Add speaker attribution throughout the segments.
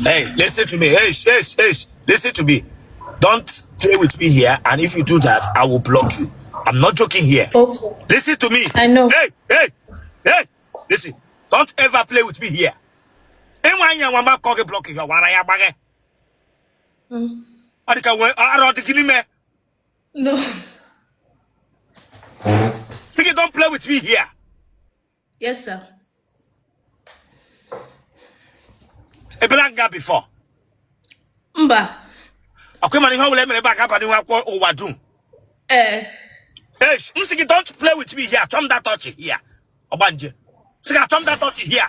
Speaker 1: Hey, listen to me. Hey, hey, hey, listen to me. Don't play with me here, and if you do that, I will block you. I'm not joking here.
Speaker 2: Okay.
Speaker 1: Listen to me.
Speaker 2: I know.
Speaker 1: Hey, hey, hey, listen. Don't ever play with me here. Enwe anya nwa ma kọ gị block ihe wara ya gbaghe. Ọ dị ka nwee ara ọ dị gị n'ime.
Speaker 2: No.
Speaker 1: Sị gị don't play with me here.
Speaker 2: Yes, sir.
Speaker 1: Ebela nga before.
Speaker 2: Mba.
Speaker 1: Ọkwa ịmara ihe ọ bụla emere ebe a ga-aba n'ihu akwụkwọ ụwa dum.
Speaker 2: Ee.
Speaker 1: Hey, m sị gị don't play with me here. Achọ m that touch here. Ọgbanje. Sị gị achọ m that touch here.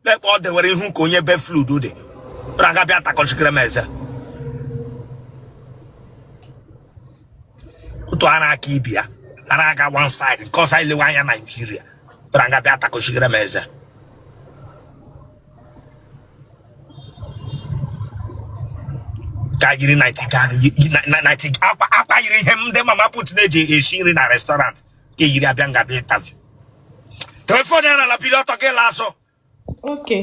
Speaker 1: Lekpa ọ dewere ihu ka onye be fluid dị. Bịara nga bịa takọchikere m eze. Otu ara aka ibi ya. Ara aga one side nke ọzọ ilewe anya Naijiria. Bịara nga bịa takọchikere m eze. Ka yiri 90 akwa akwa yiri ihe ndị mama put na-eji esi nri na restaurant ka eyiri abịa nga bịa interview. Telefon ya n'ala bili ọtọ gị laa azụ.
Speaker 2: Okay.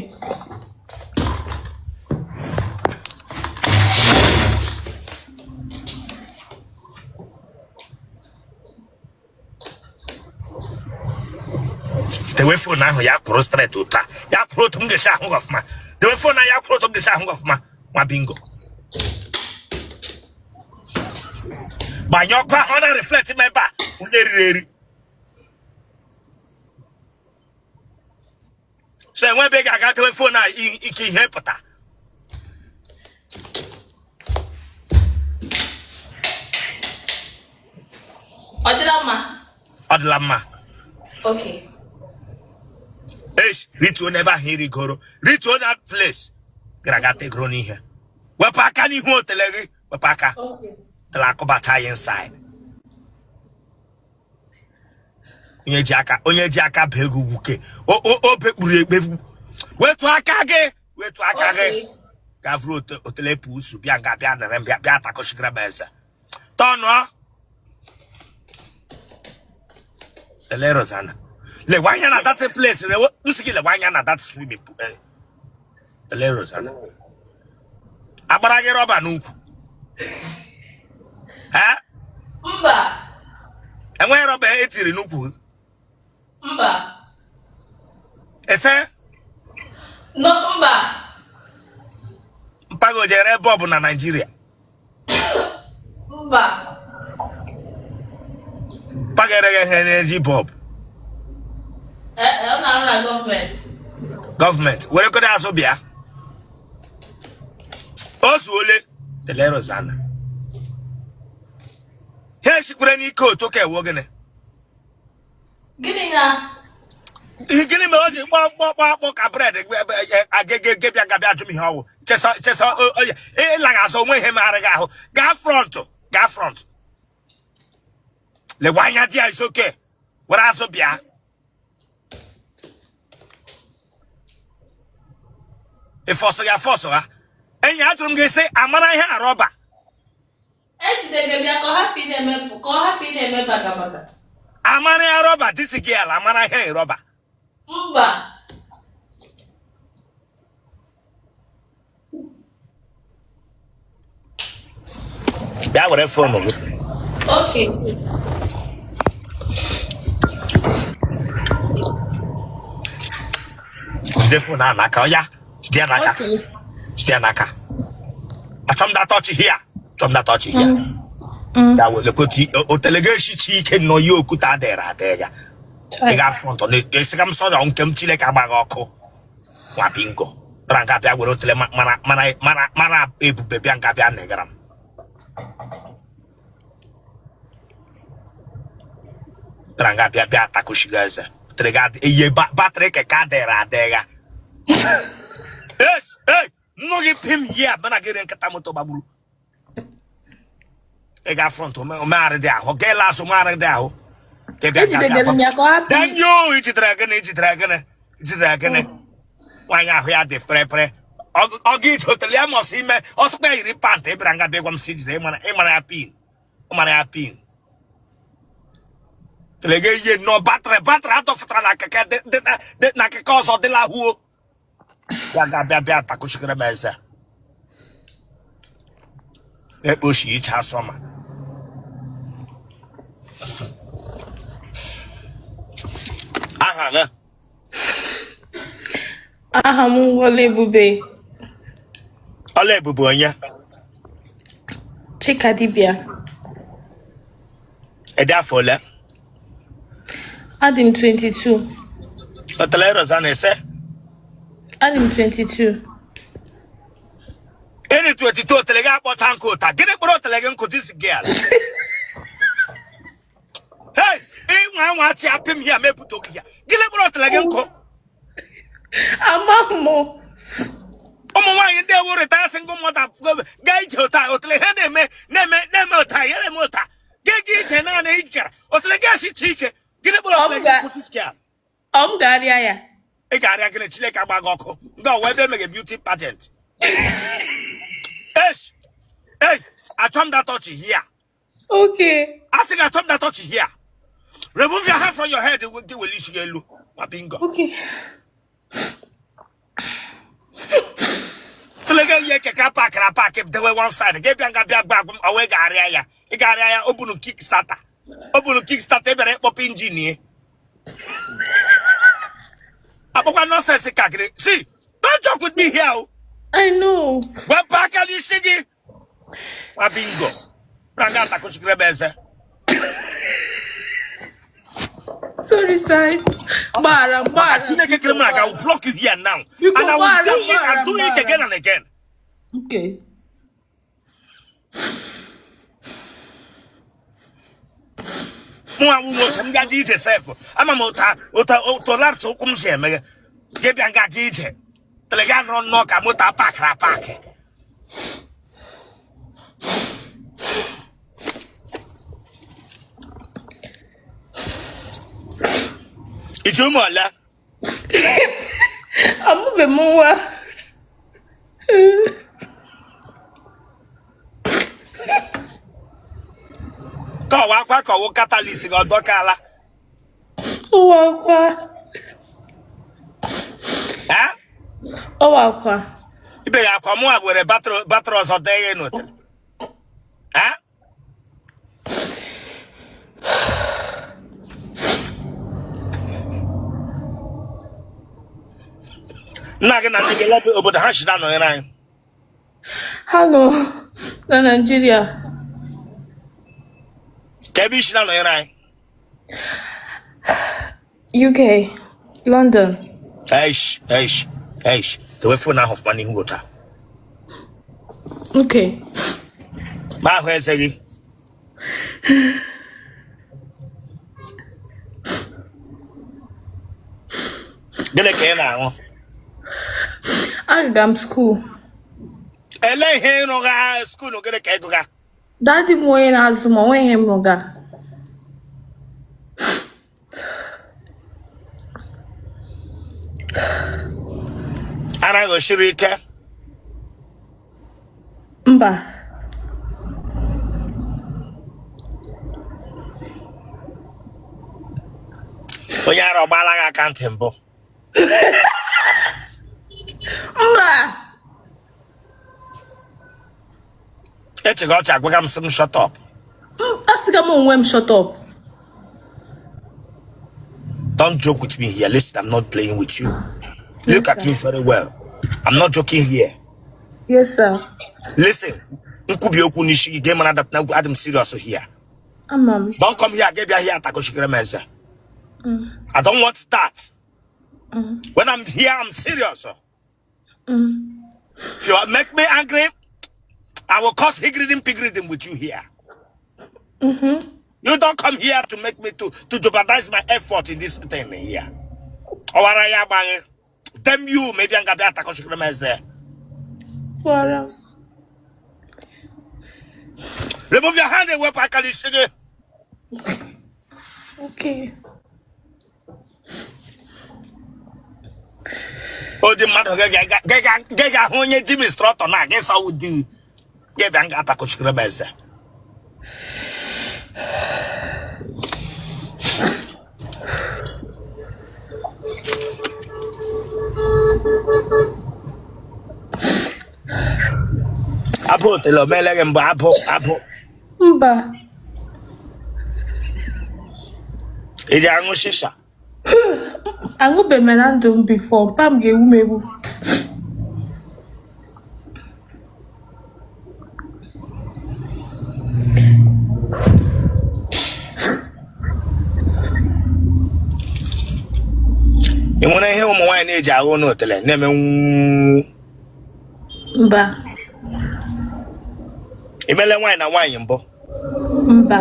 Speaker 1: Dewe phone ahụ ya kwụrụ straight otu a ya kwụrụ otu m ga-esi ahụ gị ọfụma. Dewe phone ahụ ya kwụrụ otu m ga-esi ahụ gị ọfụma nwa bingo. Gbanye ọkụ ahụ ọ na-reflect m ebe a onye riri eri. So enwe ebe ị ga-aga dewe phone a ike ihe pụta.
Speaker 2: Ọ dịla mma?
Speaker 1: Ọ dịla mma.
Speaker 2: Okay.
Speaker 1: Eish, rituo n'ebe ahụ ị rigoro rituo na place gara aga tegoro n'ihe wepụ aka n'ihu otele gị wepụ aka
Speaker 2: Okay.
Speaker 1: tela akụbacha ya inside onye ji aka bee gị ugwu ke o bekpuru ekpegbu wetu aka gị wetu aka gị ga vụrụ otele pusu bịa nga bịa nere m bịa bịa takọchigara m eze tọnụọ tele Rosanna lewe anya na that place m sị gị lewe anya na that swimming pool eh. tele Rosanna agbara gị rọba n'ukwu ha
Speaker 2: Mba.
Speaker 1: enweghị rọba etiri n'ukwu gị
Speaker 2: Mba.
Speaker 1: ese
Speaker 2: No, mba.
Speaker 1: mpa gị jere ebe ọ bụ na Naịjirịa
Speaker 2: Mba.
Speaker 1: Mpa gị ereghị ihe na-eji bulb.
Speaker 2: Ee, ọ na-arụ na gọọmenti.
Speaker 1: Gọọmenti were kodo azụ bịa. O zuole tele Rosanna. Ha esikwere n'ike otu ka ewo gịnị?
Speaker 2: Gịnị ha?
Speaker 1: Gịnị mere o ji kpọọ mkpọ kpọ akpọ ka bread agege bịa gabịa jụ m ihe ọwụ chesa chesa ịlaghị azụ onwe ihe megharị gị ahụ gaa front gaa front lekwa anya di ya is okay were azụ bịa ịfọsụ ya fọsụ ha enyi ajụrụ m gị sị amara ihe a rọba
Speaker 2: Ejidere m ya ka ọ hapụ ị na-eme ka ọ hapụ ị na-eme baga baga.
Speaker 1: Amara ya rọba this girl amara ihe rọba.
Speaker 2: Mba.
Speaker 1: Bịa were phone gị.
Speaker 2: Okay.
Speaker 1: Jide phone ahụ n'aka ọ ya jide ya n'aka.
Speaker 2: Okay.
Speaker 1: Jide ya n'aka. Achọ m that touch here. Achọ m that touch here. Ya wee lekwa otu otele gị eshichi ike nnọọ ya okwute adịrị adị ya. Ị ga front ọ na-esiga m sọrọ nke m Chineke agbaghị ọkụ. Nwa bingo. Bịara nga bịa were otele mara mara mara mara ebube bịa nga bịa negara m. Bịara nga bịa bịa takoshiga eze. Otele gị eye battery keke adịrị adị ya. Yes, hey, nnụ gị pim yi a mana gị re nkịta moto gbagburu. Ị ga front omegharị dị ahụ, ga ele azụ omegharị dị ahụ. Ka ị bịa bịa
Speaker 2: Ejidegere m ya ka ọ hapụ
Speaker 1: Then you ijidere gịnị ijidere gịnị ijidere gịnị nwaanyị ahụ ya dị pere pere Ọ ga ije otele ya mọsụ ime ọsụkpa ya yiri pant ị bịara nga bịa gwa m si jide ịmara ya pin ịmara ya pin tele ga ihe nnọọ batrị batrị atọfụtara na keke na keke ọzọ dịla huo ya ga-abịa bịa takụchikere m eze ekpe oshi iche asọ ma aha gị?
Speaker 2: Aha m Ọlaebube.
Speaker 1: Ọlaebube onye?
Speaker 2: Chikadibia.
Speaker 1: Ị dị afọ ole?
Speaker 2: Adị m 22.
Speaker 1: Otele Rosa na-ese.
Speaker 2: Adị m 22.
Speaker 1: Ị dị 22 otele gị akpọcha nkụ ụta. Gịnị kpọrọ otele gị nkụ this girl? Hey, ịnwa anwa achị apị m ya mepụta oge ya. Gịnị kpọrọ otele gị nkụ?
Speaker 2: Ama m.
Speaker 1: Ụmụ nwaanyị ndị ewu retire single mother gaa ije ụta otele ha na-eme na-eme na-eme ụta ya na-eme ụta. Gị ga ije naanị ị gara otele gị asịcha ike. Gịnị kpọrọ otele gị nkụ this girl?
Speaker 2: Ọ m ga-arịa ya.
Speaker 1: Ị ga-arịa gịnị? Chineke agba gị ọkụ. Ndị ọwa ebe emeghe beauty pageant. Esh! Esh! Achọ m that touch here.
Speaker 2: Okay.
Speaker 1: A sị gị achọ m that touch here. Remove your hand from your head. Gị weli isi gị elu. Ma bingo.
Speaker 2: Okay.
Speaker 1: Otele gị ihe keke apakịrị apakị dewe one side. Gị bịa nga bịa gba agwa m ọwa ị ga-arịa ya. Ị ga-arịa ya o bunu kick starter. O bunu kick starter ị bịara ịkpọpụ injin ya. Akpọkwa nonsense kakịrị. See, don't joke with me here. O.
Speaker 2: I know.
Speaker 1: Wepụ aka n'isi gị. Nwa bingo. Bịara nga atakụchikere m eze.
Speaker 2: Sorry, sir. Gbaghara,
Speaker 1: Maka
Speaker 2: gbaghara.
Speaker 1: Chineke kere m na I will block you here now.
Speaker 2: Biko,
Speaker 1: And I will
Speaker 2: gbaghara,
Speaker 1: do it
Speaker 2: gbaghara,
Speaker 1: and do it
Speaker 2: gbaghara.
Speaker 1: again and again.
Speaker 2: Okay.
Speaker 1: Mụ awụ nwoke m ga-aga ije sef. Ama m ụta ụta ụtọ laptọ ụkwụ m si emeghe. Gị bịa nga aga ije. Tele gị anọrọ nnọọ ka moto apakịrị apakị. I ji ụmụ ole?
Speaker 2: Amụbeghị m nwa.
Speaker 1: Kọwa akwa kọwụ catalyst gị ọ dọkala.
Speaker 2: Ọwa akwa.
Speaker 1: Eh?
Speaker 2: Ọwa akwa.
Speaker 1: Ibe ya akwa mụ were batrị ọzọ dee ya n'otele. Eh? Nna gị na nne gị lebe obodo ha si na-anọnyere anyị.
Speaker 2: Ha nọ na Naịjirịa.
Speaker 1: Ka ebe i si na-anọnyere anyị.
Speaker 2: UK, London.
Speaker 1: Eish, eish, eish. Dewe phone ahụ ọfụma n'ihu gị taa.
Speaker 2: Okay.
Speaker 1: Ma ahụ eze gị. Gịnị ka ị na-aṅụ?
Speaker 2: Aga m school.
Speaker 1: Ele ihe ị rụga school gịnị ka ị gụga?
Speaker 2: Daddy m onye na-azụ m, o nweghị ihe m rụga.
Speaker 1: Ara gị siri ike?
Speaker 2: Mba.
Speaker 1: Onye ara ọ gbaala gị aka ntị mbụ?
Speaker 2: Mba.
Speaker 1: Echeghị ọchị agwaga m sị m shut up.
Speaker 2: Asịga m onwe m shut up.
Speaker 1: Don't joke with me here. Listen, I'm not playing with you. Look
Speaker 2: Yes,
Speaker 1: at
Speaker 2: sir.
Speaker 1: me very well. I'm not joking here.
Speaker 2: Yes, sir.
Speaker 1: Listen, nkwubi okwu n'isi gị gị mara that na adị m serious here.
Speaker 2: Ama m.
Speaker 1: Don't come here, gị bịa here atagochikere m eze. I don't want that. When I'm here, I'm serious. If you make me angry, I will cause higridim pigridim with you here. You don't come here to make me to jeopardize my effort in this thing here. Ọwara ya agbaghị. Damn you, maybe I'm gonna atagochikere m eze.
Speaker 2: Gwara m.
Speaker 1: Remove your hand and wepụ aka n'isi gị.
Speaker 2: Okay.
Speaker 1: Odi mmadụ gị ga-ahụ onye gym instructor na gị sa ụdị gị bịa nga atakọchikere m eze. Abụ otele o meele gị mbụ? Abụ abụ?
Speaker 2: Mba.
Speaker 1: Ị ji aṅụ shisha?
Speaker 2: Aṅụbeghị m na ndụ m before. Mpa m ga-egbu m egbu.
Speaker 1: Ị nwere ihe ụmụ nwaanyị na-eji ahụ n'otele na-eme nwuu?
Speaker 2: Mba.
Speaker 1: Ị mele nwaanyị na nwaanyị mbụ?
Speaker 2: Mba.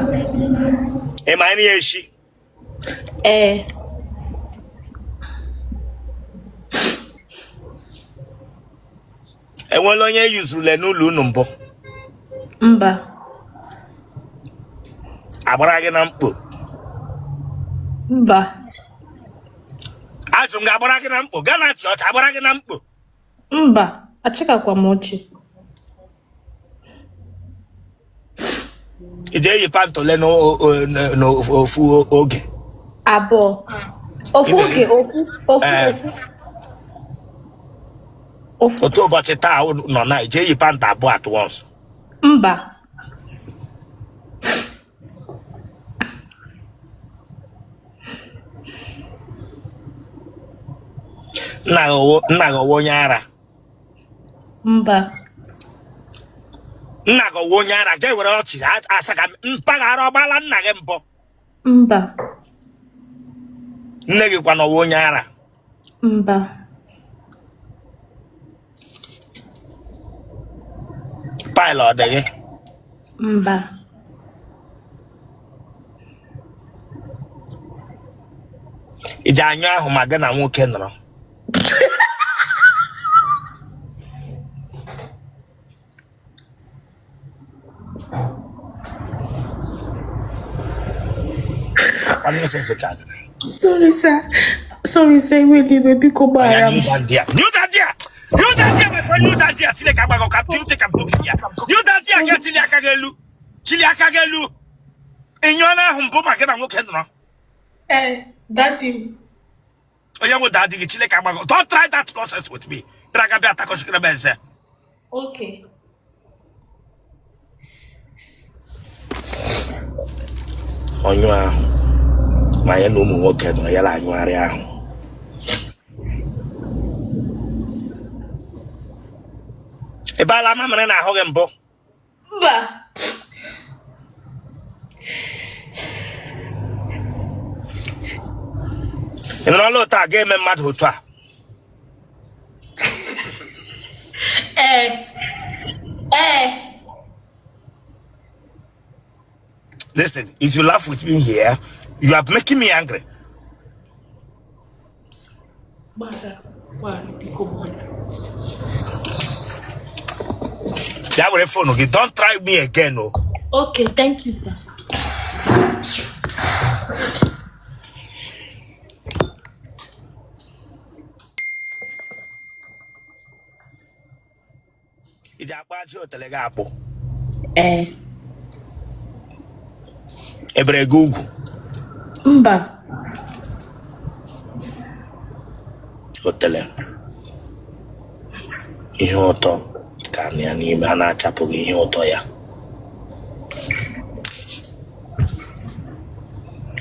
Speaker 1: Ị ma nri eshi?
Speaker 2: Ee.
Speaker 1: Enwela onye yuzurule n'ụlọ unu mbụ?
Speaker 2: Mba.
Speaker 1: Agbara gị na mkpo?
Speaker 2: Mba.
Speaker 1: Ajụ m gị, agbara gị na mkpo? Gaa na chọọchị, agbara gị na mkpo?
Speaker 2: Mba, achịkakwa m ọchị.
Speaker 1: Ị ji eyi pant ole n'ofu oge?
Speaker 2: Abụọ. Ofu oge, ofu, ofu, ofu. Ofu.
Speaker 1: Otu ụbọchị taa nọ na ị ji eyi pant abụọ at once?
Speaker 2: Mba.
Speaker 1: Nna gị ọwụ onye ara?
Speaker 2: Mba.
Speaker 1: Nna gị ọwụ onye ara? Ga-ewere ọchị asa ka mpaghara ọ gbala nna gị mbụ?
Speaker 2: Mba.
Speaker 1: Nne gị kwanụ ọwụ onye ara?
Speaker 2: Mba.
Speaker 1: Pile ọ dị gị?
Speaker 2: Mba.
Speaker 1: Ị ji anyụ ahụ ma gị na nwoke nọrọ?
Speaker 2: Sorry, sir. Sorry, sir. Iwe n'iwe, biko gbaghara m.
Speaker 1: New that there! New that there, my friend! New that there! Chineke agbago ka do you think I'm talking here? New that there, ga chili aka gị elu. Chili aka gị elu. Ị nyụọla ahụ mbụ ma gị na nwoke nọrọ?
Speaker 2: Ee, daddy m.
Speaker 1: Onye nwe daddy gị? Chineke agbago. Don't try that nonsense with me. Bịara ga bịa atakọchikere m eze.
Speaker 2: Okay.
Speaker 1: Ọnyụ ahụ ma ya na ụmụ nwoke nọrọ ya na anyụgharị ahụ. Ị baala mamịrị na ahụ gị mbụ?
Speaker 2: Mba.
Speaker 1: Ị nọrọla otu a ga-eme mmadụ otu a?
Speaker 2: Ee. Ee.
Speaker 1: Listen, if you laugh with me here, you are making me angry.
Speaker 2: Gbaghara, gbaghara, biko gbaghara.
Speaker 1: Bịa were phone gị. Don't try me again, o.
Speaker 2: Okay, thank you, sir.
Speaker 1: Ị ji akpụ ajị otele gị akpụ?
Speaker 2: Ee.
Speaker 1: Ebere gị ugwu?
Speaker 2: Mba.
Speaker 1: Otele ihe ụtọ ka na ya n'ime a na-achapụghị ihe ụtọ ya.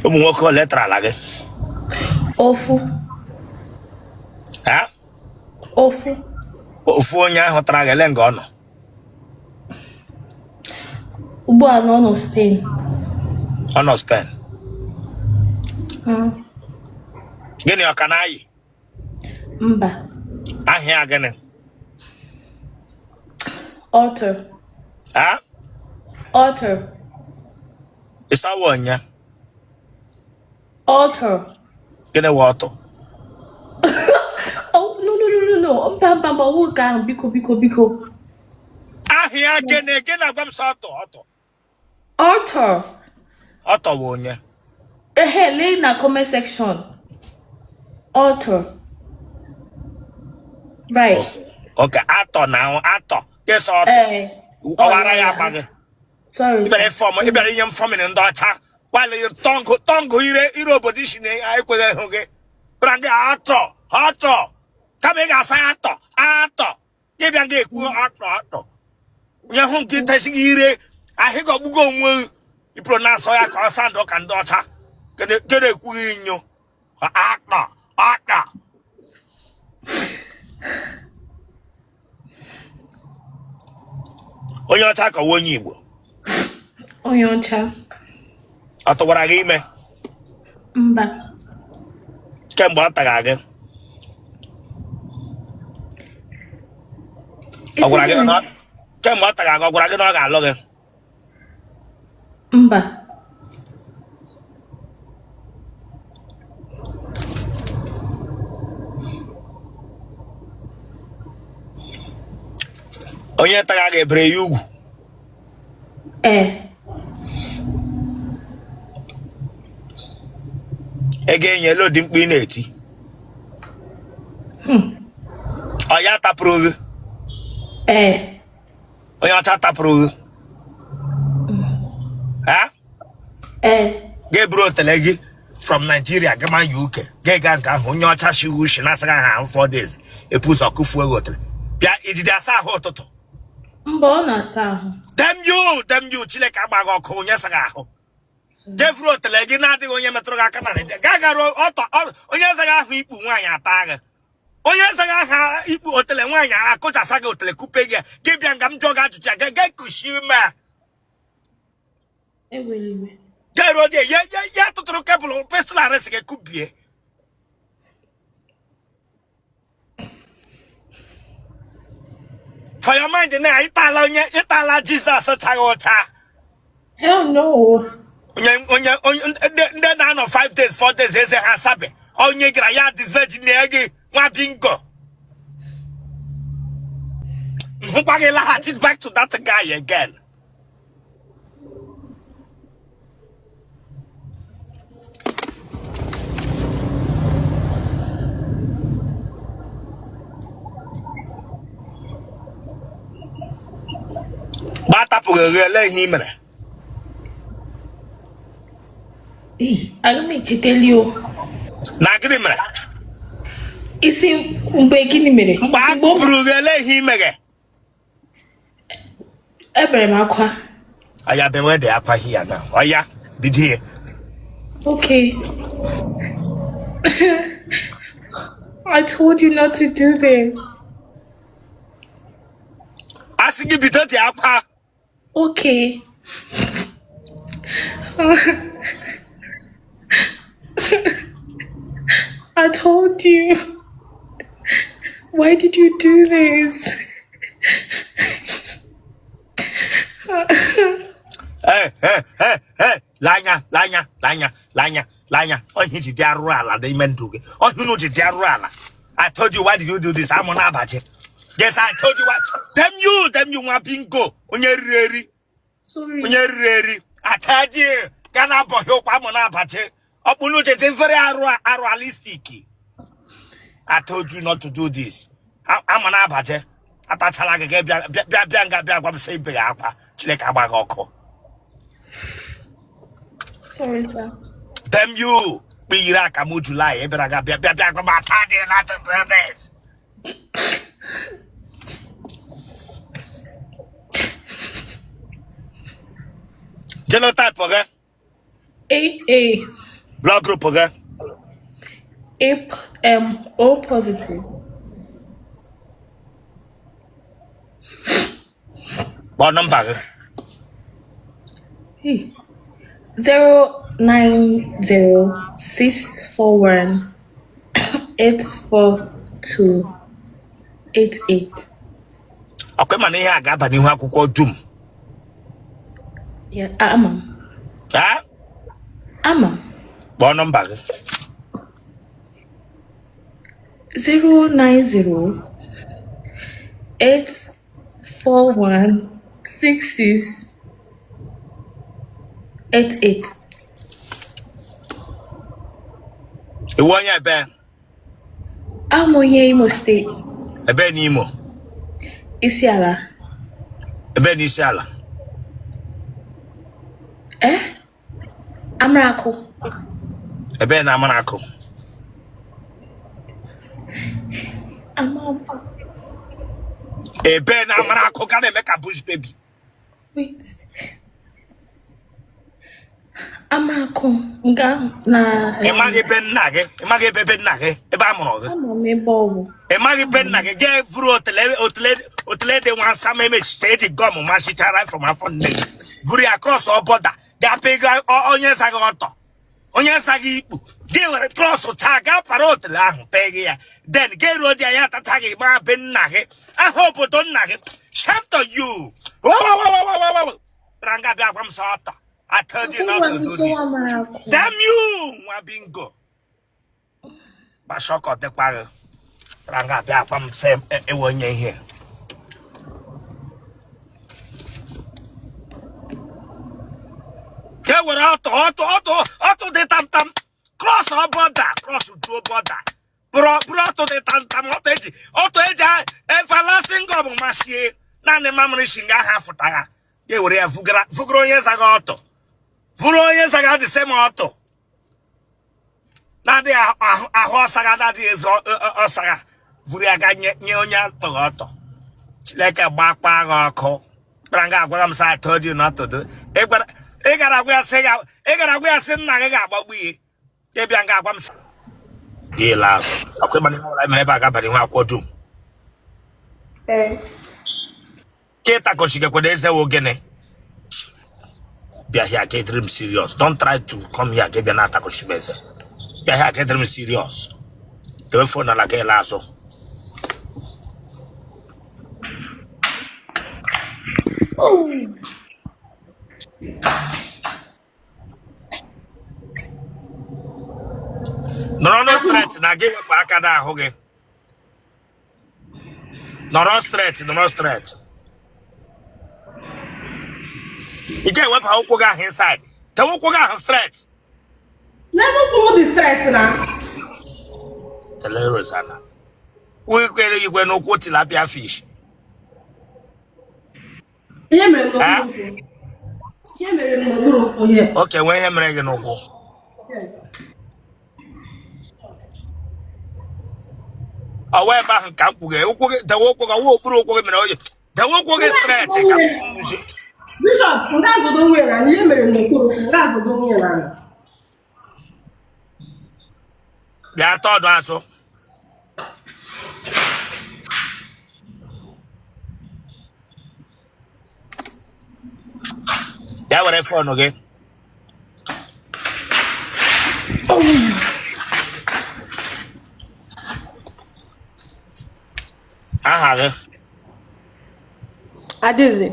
Speaker 1: Ụmụ nwoke ole tarala gị?
Speaker 2: Ofu.
Speaker 1: Ha?
Speaker 2: Ofu.
Speaker 1: Ofu onye ahụ tara gị, ele nga ọ nọ?
Speaker 2: Ugbu a na ọ nọ Spain.
Speaker 1: Ọ nọ Spain? Gịnị ọ ka na-ayị?
Speaker 2: Mba.
Speaker 1: Aha ya gịnị?
Speaker 2: Arthur.
Speaker 1: Ha?
Speaker 2: Arthur.
Speaker 1: Ịsawa onye?
Speaker 2: Arthur.
Speaker 1: Gịnị wụ Arthur?
Speaker 2: Oh, no, no, no, no, no. Mba, mba, mba, nwoke ahụ, biko, biko, biko.
Speaker 1: Aha ya gịnị? Gịnị agwa m sọ Arthur, Arthur.
Speaker 2: Arthur.
Speaker 1: Arthur wụ onye?
Speaker 2: Ehe, lee na comment section. Arthur. Right.
Speaker 1: Okay, atọ na atọ kesa ọtọ.
Speaker 2: Ee.
Speaker 1: Ọwara ya agba gị.
Speaker 2: Sorry,
Speaker 1: Ị bịara
Speaker 2: sir.
Speaker 1: form, ị bịara inye m forming ndị ọcha while tongue tongue ire ire obodo isi na ekweghị ịhụ gị bịara gị atọ atọ kama ị ga-asa ya atọ atọ gị bịa gị ekwu atọ atọ onye hụ nke tesi gị ire ahịa ọgbụgo onwe ị pronounce ya ka ọ sound ka ndị ọcha kede ekwughị inyo atọ atọ. Onye ọcha ka ọ wụ onye Igbo?
Speaker 2: Onye ọcha.
Speaker 1: Ọ tụwara gị ime?
Speaker 2: Mba.
Speaker 1: Kemgbe ọ tara gị, ọ gwara gị na kemgbe ọ tara gị, ọ gwara gị na ọ ga-alụ gị?
Speaker 2: Mba.
Speaker 1: Onye tara gị ebere ya ugwu?
Speaker 2: Ee.
Speaker 1: Ego enyela odi mkpu ị na-eti? Ọ ya tapụrụ gị?
Speaker 2: Ee.
Speaker 1: Onye ọcha tapụrụ gị? Ha?
Speaker 2: Ee.
Speaker 1: Ga-eburu otele gị from Nigeria gama UK, ga-ega nke ahụ onye ọcha shi ushi na-asaghị ahụ 4 days epu ụzọ kụfuo gị otele bịa ijide asa ahụ ụtụtụ.
Speaker 2: Mba, ọ na-asa ahụ.
Speaker 1: Damn you, damn you, Chineke agba gị ọkụ. Onye saghị ahụ jevuru otele gị na-adịghị onye metụrụ gị aka na Naịjirịa gaa garuo ọtọ onye azaghị ahụ ikpu nwaanyị ata gị, onye azaghị aha ikpu otele nwaanyị akụchasa gị otele kupe gị, gị bịa nga m jụọ gị ajụjụ ya ga kushi ume a.
Speaker 2: Ewela iwe.
Speaker 1: Ga-eruo dị ya ya ya tụtụrụ cable pistol arịsị gị kubie. For your mind na ịtala onye ịtala Jizọs chaghị ụcha.
Speaker 2: Hell no.
Speaker 1: Onye onye onye ndị na-anọ 5 days, 4 days eze ha asabe onye gara ya dị virgin na gị nwa bingo hụkwa gị laghachi back to that guy again. Mgbe a tapụghị gị, ele ihe ị mere?
Speaker 2: Aga m echeteli o.
Speaker 1: Na gịnị mere?
Speaker 2: Isi mgbe gịnị mere?
Speaker 1: Mgbe a kụpụrụ gị, ele ihe ị mere?
Speaker 2: Ebere m akwa.
Speaker 1: Aya bewe dị akwa hia na ọya bido ihe.
Speaker 2: Okay. I told you not to do this.
Speaker 1: A sị gị bido dị akwa.
Speaker 2: Okay. I told you. Why did you do this?
Speaker 1: Ee ee ee ee, lanya lanya lanya lanya lanya ọhịa ji dị arụrụ ala n'ime ndụ gị, ọhịa unu ji dị arụrụ ala. I told you, why did you do this? Amụ na-abaji. Yes, I told you why. Damn you, damn you, nwa bingo, onye riri eri.
Speaker 2: Sorry.
Speaker 1: Onye riri eri atadị ga na-abọghị ụkwa amụ na-abaji ọkpụnụ uche dị very arụ arụ-alistic. I told you not to do this. Ama na-abaje atachala gị gị bịa bịa bịa nga bịa gwa m sị ibe ya akwa. Chineke agba gị ọkụ.
Speaker 2: Sorry, sir.
Speaker 1: Damn you, kpiyiri akamụ July ị bịara ga bịa bịa bịa gwa m ata dị not to do this. Genotype gị?
Speaker 2: 8A.
Speaker 1: Blood group gị?
Speaker 2: A M O positive.
Speaker 1: Kpọọ nọmba gị.
Speaker 2: Hey. 09064184288.
Speaker 1: Ọkwa ịma na ihe a ga-aba n'ihu akwụkwọ dum?
Speaker 2: Yeah, ama m.
Speaker 1: Ha?
Speaker 2: Ama m.
Speaker 1: Kpọọ nọmba gị.
Speaker 2: 090 841 6688.
Speaker 1: Iwu onye ebe?
Speaker 2: I'm onye Imo State.
Speaker 1: Ebe n'Imo?
Speaker 2: Isiala.
Speaker 1: Ebe n'Isiala?
Speaker 2: Eh? Amaraku.
Speaker 1: Ebe na Amaraku?
Speaker 2: Amaraku.
Speaker 1: Ebe na Amaraku ga na-eme ka bush baby.
Speaker 2: Wait. Amaku nga na.
Speaker 1: Ị maghị ebe nna gị, ị maghị ebe be nna gị, ebe a mụrụ gị?
Speaker 2: Ama m ebe ọ bụ.
Speaker 1: Ị maghị be nna gị, jee vuru otele otele otele dị nwa nsama emechicha eji gum mashichara from afọ nne gị vuru ya cross border gaa pịga onye zaghị ọtọ onye zaghị ikpu gị were cross taa gaa para otele ahụ pịghị ya, then gị ruo dị ya tata gị gbaa be nna gị, aha obodo nna gị. Shame to you. Ranga bịa gwa m sọ ọtọ. I told you not to do this. Damn you, nwa bingo. Gbashọkọ dịkwa gị. Ranga bịa gwa m sị ewe onye ihe. Ka e were ọtọ ọtọ ọtọ ọtọ dị tamtam cross border, cross juo border. Bụrụ bụrụ ọtụ dị tamtam, ọtụ eji ọtụ eji everlasting gum machie naanị mamịrị shi nga ahụ afụta ya ga-ewere ya vugara vugara onye zaga ọtụ vuru onye zaga the same ọtụ na-adịghị ahụ ahụ ọsaga na-adịghị ezu ọsaga vuru ya ga nye nye onye atọghị ọtọ. Chineke gbakwa gị ọkụ. Kpara nga agwara m sị I told you not to do. Ị gwara ị gara agwa ya sị ị gara agwa ya sị nna gị ga-agbagbu ya. Ị bịa nga agwa m sị gị laa azụ ọkwa ịma ihe ọbụla mere ebe a ga-abalị nwa akwụkwọ dum.
Speaker 3: Ee.
Speaker 1: Ka ịtakọchigekwado eze wo gịnị bịa here ka ịdịrị m serious. Don't try to come here ka ị bịa na-atakọchi m eze. Bịa here ka ịdịrị m serious. Dewe phone ala ka ịla azụ. Nọrọ nụ straight na gị wepụ aka n'ahụ gị. Nọrọ straight, nọrọ straight. Ị ga-ewepụ ụkwụ gị ahụ inside. Tewe ụkwụ gị ahụ straight.
Speaker 3: N'ebe ụkwụ m dị straight na.
Speaker 1: Tele Rosanna wikwere igwe n'ụkwụ tilapia fish.
Speaker 3: Ihe mere m n'okpuru ụkwụ. Ihe mere m n'okpuru ụkwụ ihe.
Speaker 1: Okay, nwee ihe mere gị n'ụkwụ? Ọwa ebe ahụ ka m kwuge ụkwụ gị dewe ụkwụ gị ọwa okpuru ụkwụ gị mere oyi dewe ụkwụ gị straight ka m kwuzi.
Speaker 3: Bishop, nga azụdo nwunye na ihe mere m n'okpuru ụkwụ, nga azụdo nwunye na.
Speaker 1: Bịa tọọdụ azụ. Bịa were phone gị. Aha gị?
Speaker 3: Adaeze.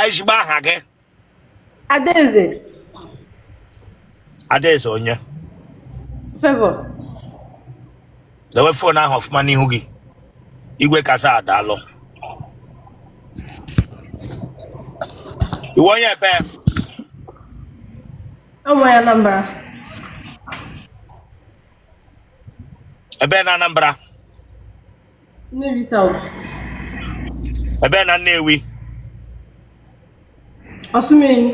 Speaker 1: Ezigbo aha gị?
Speaker 3: Adaeze.
Speaker 1: Adaeze onye?
Speaker 3: Favor.
Speaker 1: Dewe phone ahụ ọfụma n'ihu gị. Igwe kasa adalụ. Iwe onye ebe?
Speaker 3: Amụ ya Anambra.
Speaker 1: Ebe na Anambra?
Speaker 3: Nnewi South.
Speaker 1: Ebe na Nnewi?
Speaker 3: Ọsụmenyi.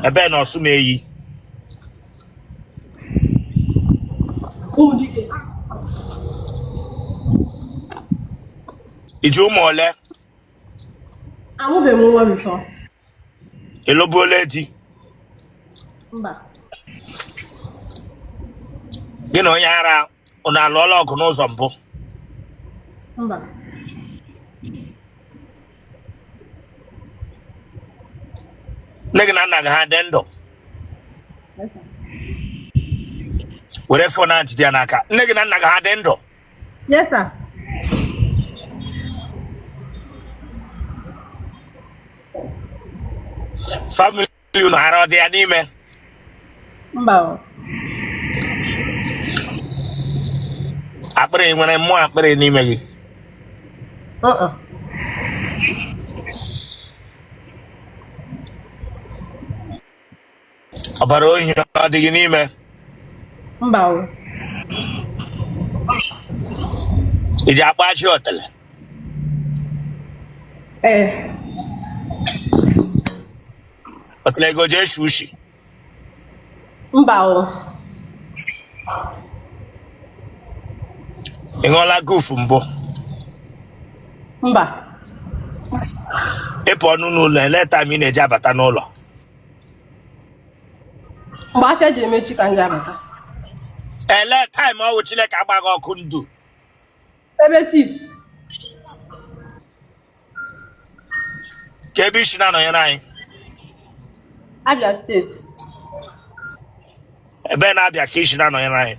Speaker 1: Ebe na Ọsụmenyi?
Speaker 3: Ụmụdike.
Speaker 1: I ji ụmụ ole?
Speaker 3: Amụbeghị m nwa before.
Speaker 1: Ị lụbuola di?
Speaker 3: Mba.
Speaker 1: Gị na onye ara unu alụọla ọgụ n'ụzọ mbụ?
Speaker 3: Mba.
Speaker 1: Nne gị na nna gị ha dị ndụ? Were phone a jide ya n'aka. Nne gị na nna gị ha dị ndụ?
Speaker 3: Yes, sir.
Speaker 1: Family unu ara ọ dị ya n'ime?
Speaker 3: Mba.
Speaker 1: Akpịrị nwere mmụọ akpịrị n'ime gị?
Speaker 3: Uh-uh.
Speaker 1: Ọbara ohi ọ dị gị n'ime?
Speaker 3: Mba.
Speaker 1: I ji akpụ ajị otele?
Speaker 3: Ee.
Speaker 1: Otele gị o ji eshi ushi?
Speaker 3: Mba o.
Speaker 1: Ị ṅụọla gufu mbụ?
Speaker 3: Mba.
Speaker 1: Ị pụọ n'ụlọ, ele time ị na-eji abata n'ụlọ?
Speaker 3: Mgbe afịa ji emechi ka m ji abata.
Speaker 1: Ele time ọ wụ Chineke agbaghị ọkụ ndụ?
Speaker 3: Ebe 6.
Speaker 1: Ka ebe i si na-anọnyere anyị?
Speaker 3: Abia steeti.
Speaker 1: Ebe na Abia ka i si na-anọnyere anyị?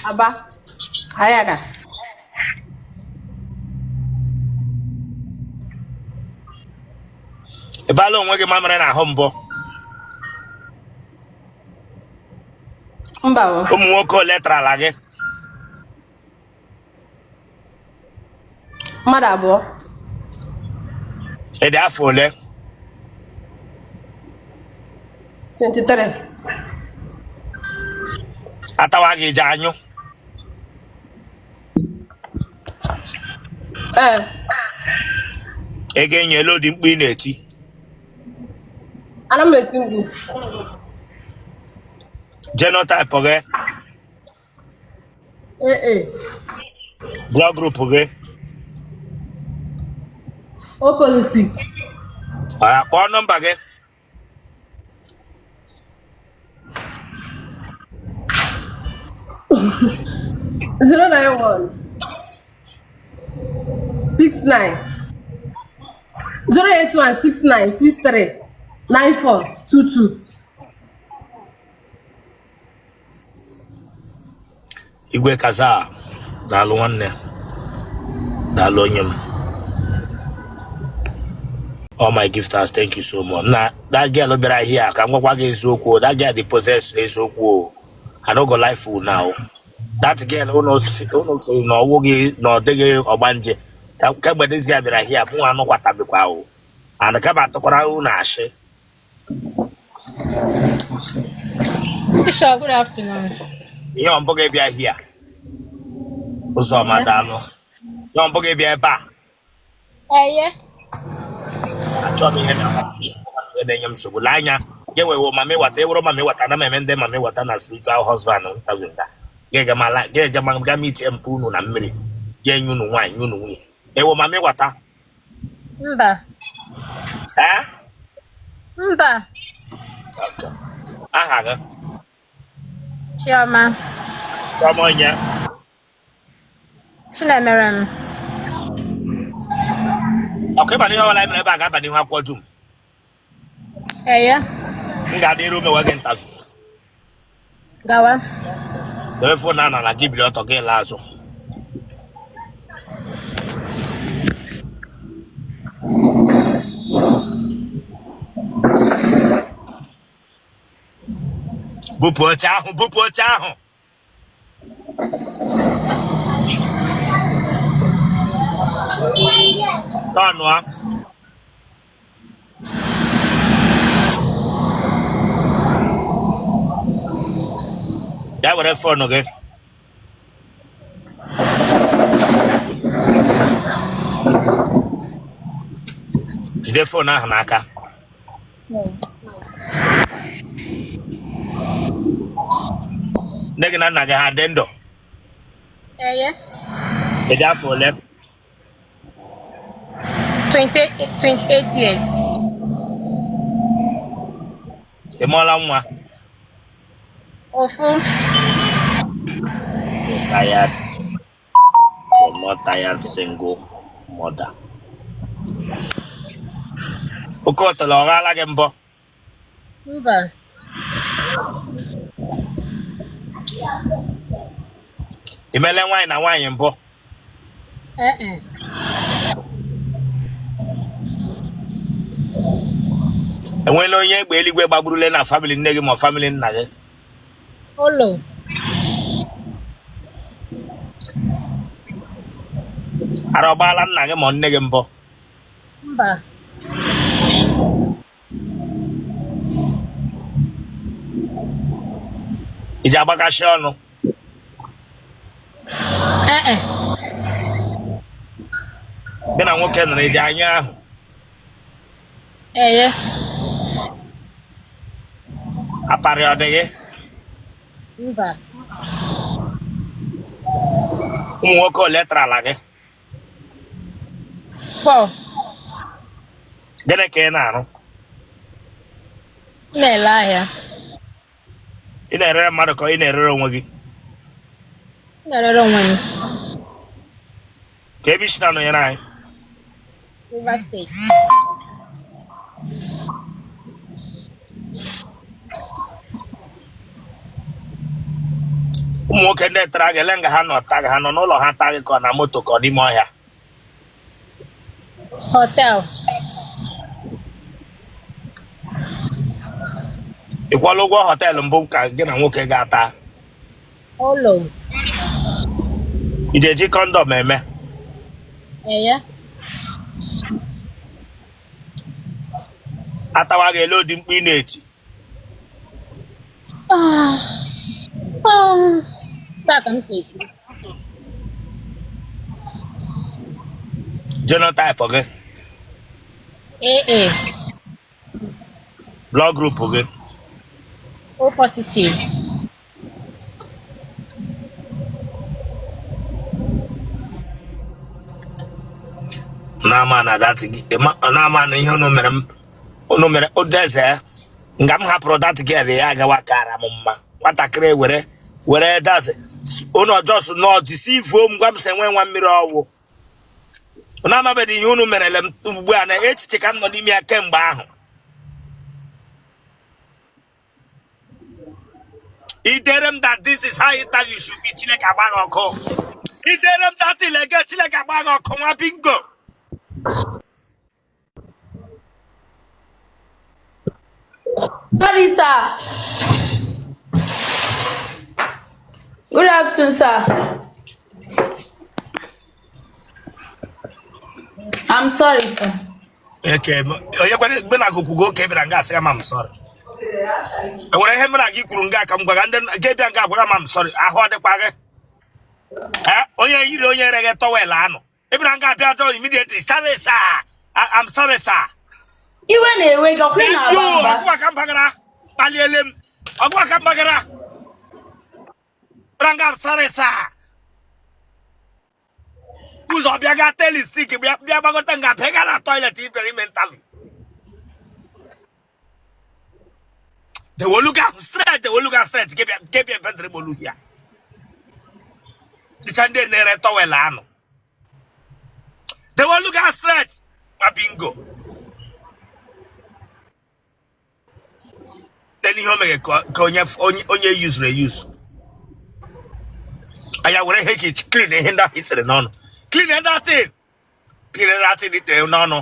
Speaker 3: Aba. Ariaria.
Speaker 1: Ị baala onwe gị mamịrị n'ahụ mbụ?
Speaker 3: Mba o.
Speaker 1: Ụmụ nwoke ole tarala gị?
Speaker 3: Mmadụ abụọ.
Speaker 1: Ị dị afọ ole?
Speaker 3: 23.
Speaker 1: Atawa gị ji anyụ?
Speaker 3: Ee.
Speaker 1: Ị ga-enye elu ụdị mkpu ị na-eti?
Speaker 3: Ana m eti mkpu.
Speaker 1: Genotype gị?
Speaker 3: AA.
Speaker 1: Blood group gị?
Speaker 3: O positive.
Speaker 1: Kpọọ nọmba gị.
Speaker 3: 091 69 081 69 63 94 22.
Speaker 1: Igwe kaza, daalụ nwanne, daalụ onye m. All my gifters, thank you so much. Na that girl bịara here, ka m gwakwa gị eziokwu, that girl dị possessed eziokwu o. I no go lie for now. That girl unu sị na ọ wụghị na ọ dịghị ọgbanje. Kemgbe this girl bịara here, mụnwa anụkwatabikwa o. And kama atụkwara unu ashị.
Speaker 2: Bishop, good afternoon.
Speaker 1: Ihe ọ mbụ gị bịa here. Ụzọma, daalụ. Ihe ọ mbụ gị bịa ebe a.
Speaker 2: Eye.
Speaker 1: Achọghị m ihe na-enye m nsogbu. Lee anya, gị wewo mami wata, ewuro mami wata, na m eme ndị mami wata na spiritual husband interview nda. Gị ga ga meet mpụ unu na mmiri, ga enye unu nwaanyị, nye unu nwunye. Ewo mami wata.
Speaker 2: Mba.
Speaker 1: Ee?
Speaker 2: Mba.
Speaker 1: Aha gị?
Speaker 2: Chioma.
Speaker 1: Chioma onye?
Speaker 2: Chinemerem.
Speaker 1: Ọkụ ịba n'ihe ọbụla mere ebe a ga-aba n'ihu akwụkwọ dum.
Speaker 2: Eye.
Speaker 1: M ga-adị iru mewe gị interview.
Speaker 2: Gawa.
Speaker 1: Dowe phone na ala gị, bili ọtọ gị laa azụ. Bupụ oche ahụ, bupụ oche ahụ. Tọnụa. Bịa were phone gị. Jide phone ahụ n'aka. Nne gị na nna gị ha dị ndụ?
Speaker 2: Eye.
Speaker 1: Ị dị afọ ole?
Speaker 2: 28, 28 years.
Speaker 1: Ị mụọla nwa?
Speaker 2: Ofu.
Speaker 1: Tired but not tired single mother. Oke ọtọrọ ọ ghaala gị mbọ?
Speaker 2: Mba.
Speaker 1: Ị meela nwaanyị na nwaanyị mbụ?
Speaker 2: Ee.
Speaker 1: Enweela onye egbe eluigwe gbagburule na family nne gị ma ọ family nna gị?
Speaker 2: Olo.
Speaker 1: Ara ọ gbaala nna gị ma ọ nne gị mbụ?
Speaker 2: Mba.
Speaker 1: I ji agbakasị ọnụ?
Speaker 4: Ee e.
Speaker 1: Gị na nwoke nọrọ ịdị anya ahụ?
Speaker 4: Eye.
Speaker 1: Aparị ọ dị gị?
Speaker 4: Mba.
Speaker 1: Ụmụ nwoke ole tarala gị?
Speaker 4: 4.
Speaker 1: Gịnị ka ị na-arụ?
Speaker 4: M na-ele ahịa.
Speaker 1: Ị na-erere mmadụ ka ị na-erere onwe gị?
Speaker 4: M na-erere onwe m.
Speaker 1: Ka ebe i si na-anọnyere anyị?
Speaker 4: Rivers State.
Speaker 1: Ụmụ nwoke ndị tara gị, ele nga ha nọ taa gị? Ha nọ n'ụlọ ha taa gị ka ọ na moto ka ọ n'ime ọhịa?
Speaker 4: Hotel.
Speaker 1: Ị kwụọla ụgwọ họteelụ mbụ ka gị na nwoke ga-ata?
Speaker 4: Ụlọ.
Speaker 1: Ị ga-eji kọndọm eme?
Speaker 4: Eye.
Speaker 1: Atawa gị, ele ụdị mkpu ị na-eti?
Speaker 4: Taa ka m si eti.
Speaker 1: Genotype gị?
Speaker 4: AA.
Speaker 1: Blood group gị?
Speaker 4: O positive.
Speaker 1: Na-ama na that na-ama na ihe unu mere m unu mere odeze nga m hapụrụ that girl ya agawa kara m mma. Nwatakịrị were were dazi unu just nọ deceive m, gwa m sị enwe nwa mmiri ọwụ. Unu amabeghị ihe unu merele m ugbu a na echiche ka m nọ n'ime ya kemgbe ahụ. Idere m that this is how interview should be. Chineke agba gị ọkụ. Idere m that ilege, Chineke agba gị ọkụ, nwa bingo.
Speaker 5: Sorry, sir. Good afternoon, sir. I'm sorry, sir.
Speaker 1: Eke onye kwere mgbe na agụkwugo oke bịara nga asị ya ma m sorry. Enwere ihe mere gị kwuru nga ka m gwaga ndị ga bịa nga agwaga ma m sorry, ahụ ọ dịkwa gị? Onye yiri onye reghe towel anụ ị bịara nga abịa jọ immediately, sorry sir, I'm sorry sir.
Speaker 5: Iwe na-ewe gị, ọkwa ị na-aba mba.
Speaker 1: Ọgụwa ka m bagara kpaliele m, ọgụwa ka m bagara bịara nga I'm sorry sir. Ụzọ bịa ga telistik bịa bịa gbagọta nga bịa ga na toilet ị bịara ime interview. Dewoluga straight, dewoluga straight, kebịa bedre gbolu ya. Dịcha ndị na-ere towel anụ. Dewoluga straight, ma bingo. Then ihe o mere ka onye onye yuzuru eyuzu. Aya were ihe ka clean ihe ndị ahụ i tere n'ọnụ. Clean that thing. Clean that thing i tere n'ọnụ.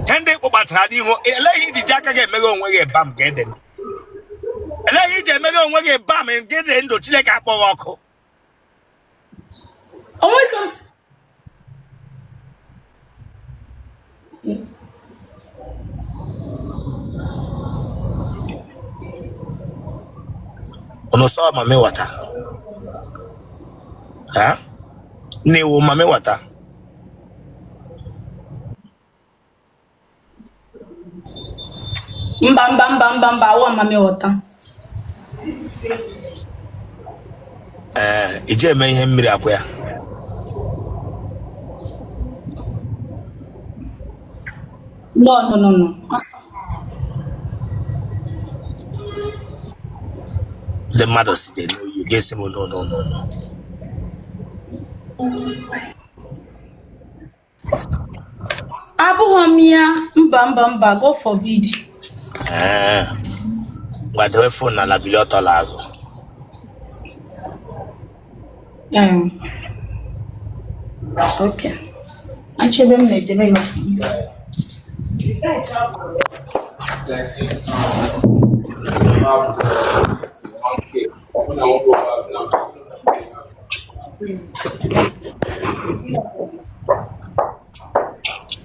Speaker 1: Ihe ndị kpụkpachara n'ihu, eleghị iji ji aka gị emeghe onwe gị bam ka ede ndụ. Eleghị iji emeghe onwe gị bam nke dị ndụ, Chineke akpọghị ọkụ.
Speaker 5: Onweghị
Speaker 1: Unu sọ mami wata. Ha? Nne-ewu mami wata.
Speaker 5: Mba, mba, mba, mba, mba, awụ mami wata.
Speaker 1: Ee, iji eme ihe mmiri akwa ya.
Speaker 5: No, no, no, no.
Speaker 1: Ndị mmadụ si dị n'oyi ga-esi m no no no no.
Speaker 5: Abụghị m ya. Mba, mba, mba, God forbid.
Speaker 1: Ee, ngwa dewe phone n'ala, bilie ọtọ la azụ.
Speaker 5: Okay. Achebe m na-edebe ya.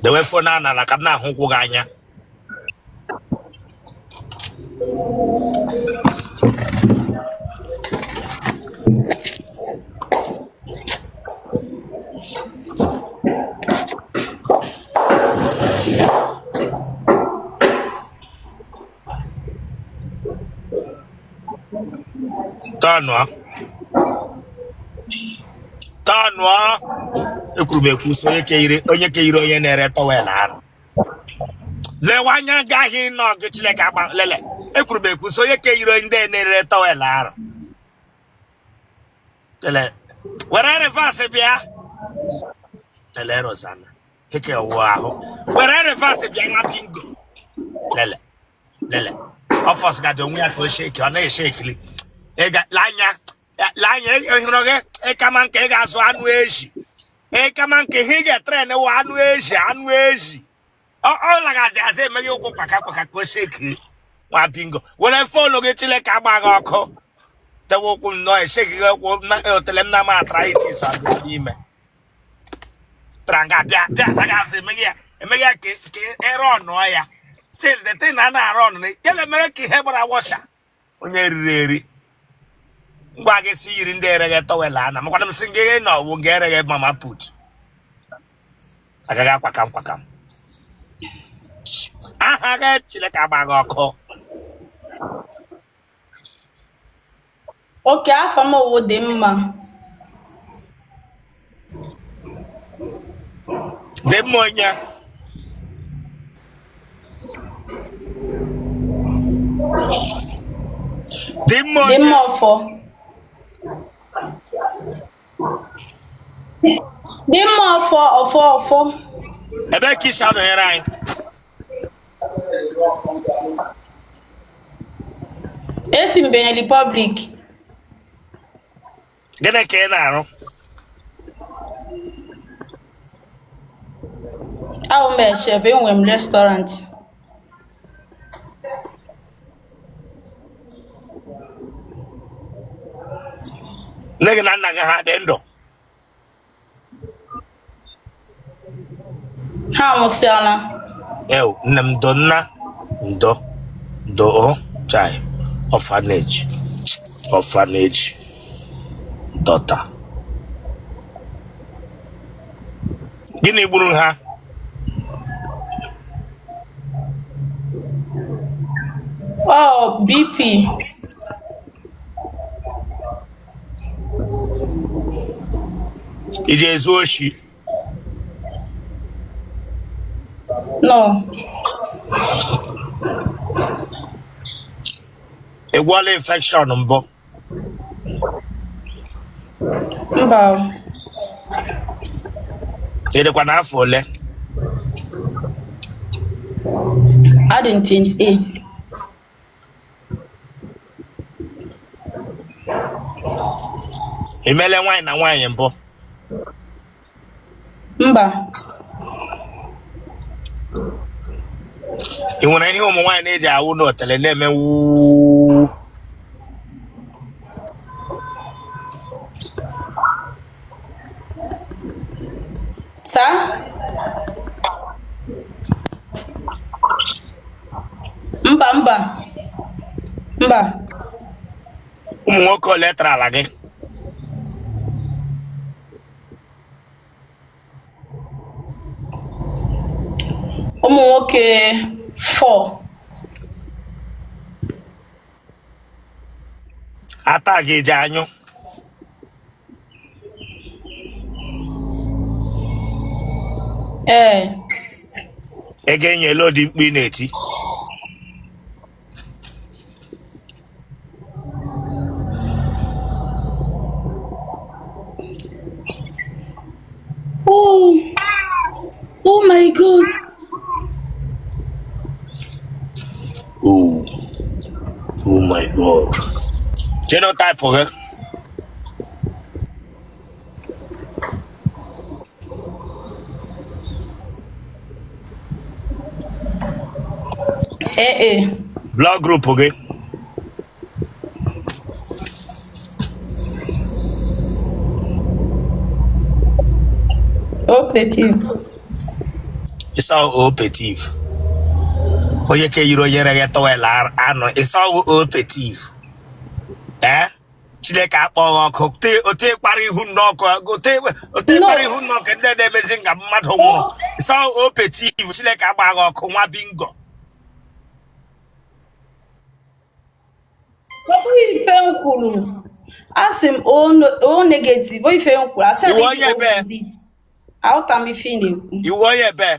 Speaker 1: Dewe phone a n'ala ka m na-ahụ ụkwụ gị anya. Tọnụọ, tọnụọ. Ekwuru m ekwu sị onye keyiri, onye keyiri onye na-ere towel arụ. Lewe anya gaghị nọ gị Chineke agba lele. Ekwuru m ekwu sị onye keyiri ndị na-ere towel arụ. Lele were reverse bịa. Lele Rosanna eke wụ ahụ. Were reverse bịa nwa bingo. Lele lele ọfọs gadị onwe ya ka o shake, ọ na-eshekili. Anya anya hụrụ gị ịkama nke ị ga-azụ anụ ezi, ịkama nke ihe ị ga-etren wụ anụ ezi, anụ ezi. Ọ lagazi azụ emeghị ụkwụ kwaka kwaka ka o sheki. Nwa bingo, were phone gị Chineke agba gị ọkụ. Tewe ụkwụ m nọ esheki gị ụkwụ otele m na ama arthritis ọ dị n'ime pranga. Bịa bịa laga azụ emeghị ya, emeghị ya ka ere ọnụọ ya. Still the thing na na-arụ ọnụ ya mere ka ihe gbara washa onye riri eri. Ngwa gị si yiri ndị ereghe towel ana makwana m sị gị na ọwụ ga ereghe mama put agaghị akwakam kwakam. Aha gị Chineke agba gị ọkụ.
Speaker 5: Okay, afa m wụ dị mma.
Speaker 1: Dị mma onye dị mma
Speaker 5: Dị
Speaker 1: onye
Speaker 5: mma ọfọ. Dị mma ọfọ ọfọ ọfọ.
Speaker 1: Ebee ka isi anọnyere anyị?
Speaker 5: Esi m Benin Republic.
Speaker 1: Gịnị ka ị na-arụ?
Speaker 5: Awụ m chef, enwere m restaurant.
Speaker 1: Nne gị na nna gị ha dị ndụ?
Speaker 5: Ha anwụsịala.
Speaker 1: Ew, nne m ndo, nna ndo, ndo o chai. Orphanage, orphanage daughter. Gịnị gburu ha?
Speaker 5: Ọ BP.
Speaker 1: I ji ezu oshi?
Speaker 5: No.
Speaker 1: Ị gwọọla infection mbụ?
Speaker 5: Mba.
Speaker 1: Ị dịkwa n'afọ ole?
Speaker 5: Adị m 28.
Speaker 1: Ị meela nwaanyị na nwaanyị mbụ?
Speaker 5: Mba.
Speaker 1: Ị nwere ihe ụmụ nwaanyị na-eji awụ n'otele na-eme wuuu?
Speaker 5: Saa? Mba mba. Mba.
Speaker 1: Ụmụ nwoke ole tara ala gị?
Speaker 5: Ụmụ nwoke 4.
Speaker 1: Ata gị ji anyụ?
Speaker 5: Ee.
Speaker 1: Ị ga-enyela odi mkpu ị na-eti?
Speaker 5: Oh. Oh my God.
Speaker 1: Oh. Oh my God. Genotype gị?
Speaker 5: AA.
Speaker 1: Blood group gị?
Speaker 5: O positive.
Speaker 1: Ịsa O positive. Onye ka yiri onye reghe towel anụ ịsa ọwụ O positive. Ee, Chineke akpọghị ọkụ ote kpara ihu n'ọkụ ote
Speaker 5: No.
Speaker 1: kpara ihu n'ọkụ ndị na-emezi nga mmadụ nwụrụ ịsa O positive. Chineke agbaghị ọkụ nwa bingo.
Speaker 5: Ọ bụghị ife m kwuru. Asị m O O negative, ọ ife m kwuru. Asị m
Speaker 1: Iwe onye
Speaker 5: O
Speaker 1: ebe?
Speaker 5: positive. Aghọta m ife ị na-ekwu.
Speaker 1: Iwu onye ebe?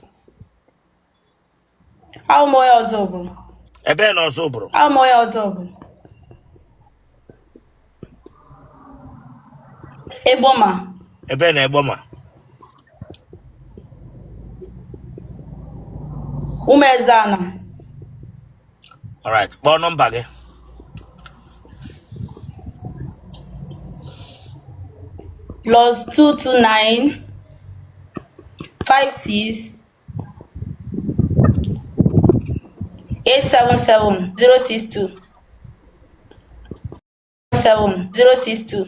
Speaker 5: Awụ m onye Ọzụbụlụ.
Speaker 1: Ebe na Ọzụbụlụ?
Speaker 5: Awụ m onye Ọzụbụlụ. Egboma.
Speaker 1: Ebe na Egboma?
Speaker 5: Ụmụezeana.
Speaker 1: Alright, kpọọ nọmba gị.
Speaker 5: +229 56 877 062 7062.